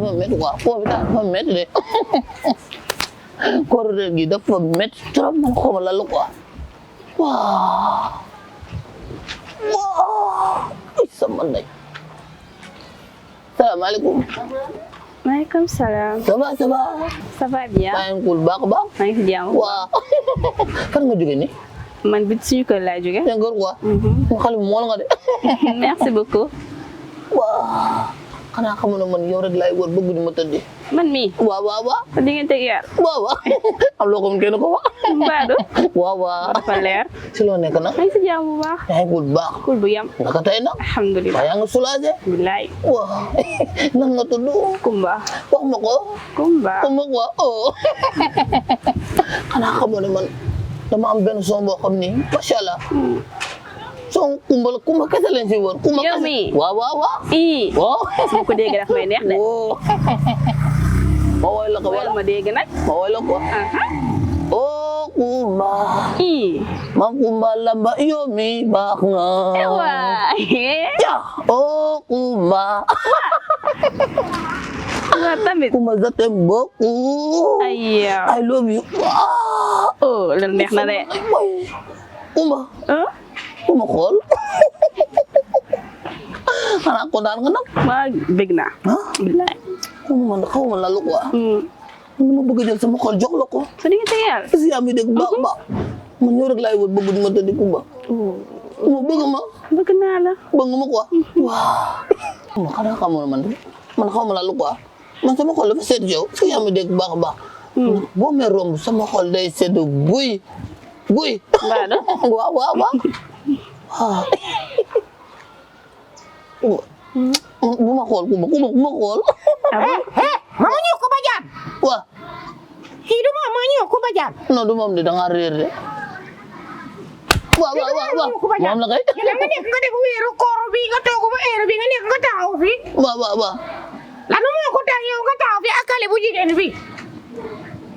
dafa métti quoi foofu dafa métti de corridor gi dafa métti trop man xaw ma lan la quoi waaw sama ndey salaamaaleykum. maaleykum salaam. ça va ça va. ça va bien. maa ngi cool baax a baax. maa ngi fi jàmm. waaw fan nga jógee nii. man bi suñu kër laa jógee. seen kër quoi. xale bi mool nga de. merci beaucoup. waaw xanaa xamoon na man yow rek laay wër bëgg di ma tëddee. man mii. waaw waaw waaw. fa diggante ak yar. waaw waaw am loo ko kenn ko wax. Mbado. waaw waaw. dafa leer. si loo nekk nag. maa ngi si jàmm bu baax. yaa ngi cool bu baax. cool bu yam. naka tey nag. alhamdulilah. waaw yaa ngi soulagé. bilaay. waaw nan nga tudd. Kumba. wax ma ko. Kumba. Kumba quoi oh. xanaa xamoon ne man dama am benn son boo xam ni macha allah. son Kumba la Kumba kese lañ si wër. Kumba kese yow mii. waaw waaw waaw. waaw. su ma ko dégg daf may neex de. ma woy la ko wala ma dégg nag. ma woy la ko. oh Kumba. ma Kumba lamba yow mi baax nga. waay. ja oh Kumba. waaw tamit. Kumba je t'aime beaucoup. I love you. oh lan neex na de. Kumba. Kumba xool. xanaa kontaan nga nag. maa bëgg naa. bilaay. man xaw ma la lu quoi. man ma bëgg jël sama xol jox la ko. su diggante yàlla. est-ce que yaa ngi dégg baax baax. man ñëw rek laay wër bëgg di ma tëddi Kumba. Kumba bëgg ma. bëgg naa la. bëgg ma quoi. waaw. xanaa xamoon man xaw ma la lu quoi. man sama xol dafa sedd yow est-ce que yaa ngi dégg baax baax. boo may romb sama xol day sedd guy. guy. waaw waaw waaw. bu ma xool Kumba bu ma xool. mama ñëw ko ba jaan. waaw. kii du ma ñëw ko ba jaan. non du moom de da ngaa réer de. waaw moom la kay. nga nekk nga def weeru koor bi nga toog ba heure bi nga nekk nga taxaw fi. waaw. lan moo ko tax yow nga taxaw fi ak xale bu jigéen bi.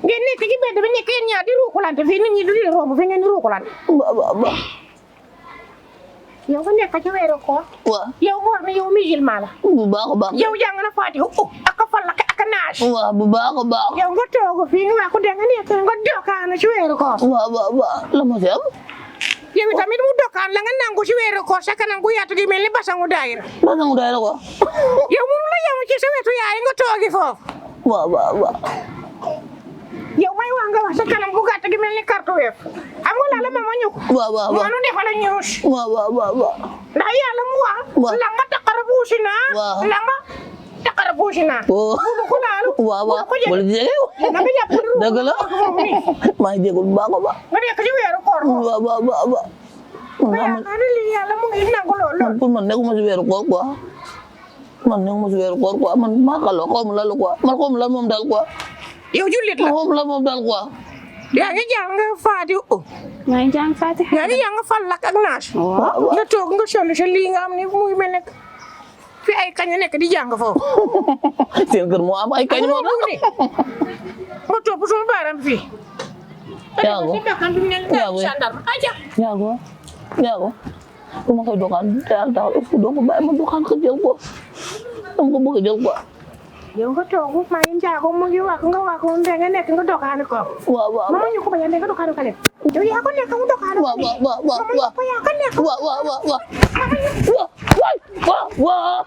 ngeen nekk ci mbedd bi nekk yéen ñaar di ruukulante fii nit ñi du leen romb fi ngeen di ruukulante. waaw. yow nga nekk ci weeru koor. waaw. yow nga wax ne yow musulman la. bu baax a baax. yow jàng na Faatiha ak a Falaq ak a Naas. waaw bu baax a baax. yow nga toog fii nga wax ko dégg nga nekk nga dokkaana ci weeru koor. waaw la ma si am. yow tamit mu dokkaan la nga nangu ci weeru koor sa kanam gu yaatu gi mel ni basangu daayira. basangu daayira quoi. yow mënu la yem ci sa wetu yaay nga toogi foofu. waaw. yow may wax nga wax sa kanam gu gàtt gi mel ni carte weef xam nga la ma ñëw. waaw. nu defal a ñëws. waaw. ndax yàlla mu wax. waaw la nga taqara buusi naa. waaw la nga taqara buusi naa. oh ko naalu. waaw. wala jege. na nga jàpp dëgg la. maa ngi jégalu bu baax a baax. nga nekk ci weeru koor. waaw. ma yaakaar ne lii yàlla mu ngi nangu loolu. pour man nekkuma si weeru koor quoi. man maa xaloo xaw ma lan quoi man xaw ma lan moom daal quoi. yow jullit la xaw ma lan moom daal quoi. yaa ngi jàng Faatiha. maa ngi jàng Faatiha. yaa ngi jàng Falaq ak Naas. waaw. nga toog nga sonn sa lii nga am ni muy mel ne fi ay kañ nekk di jàng foofu. seen kër moo am ay kañ moo tax. nga topp suma baaram fii. Yaago bu ma koy doxaan yàlla tax est-ce que doo ko bàyyi ma doxaan ko jël ko dama ko bëgg a jël ko. yow nga toog maa ngi njaago mu ngi wax nga nekk nga doxaani ko. waaw. mama ñu ko bañ a nga doxaani ko leen. yow yaa ko nekk mu doxaani ko. waaw. yaa ko nekk. waaw.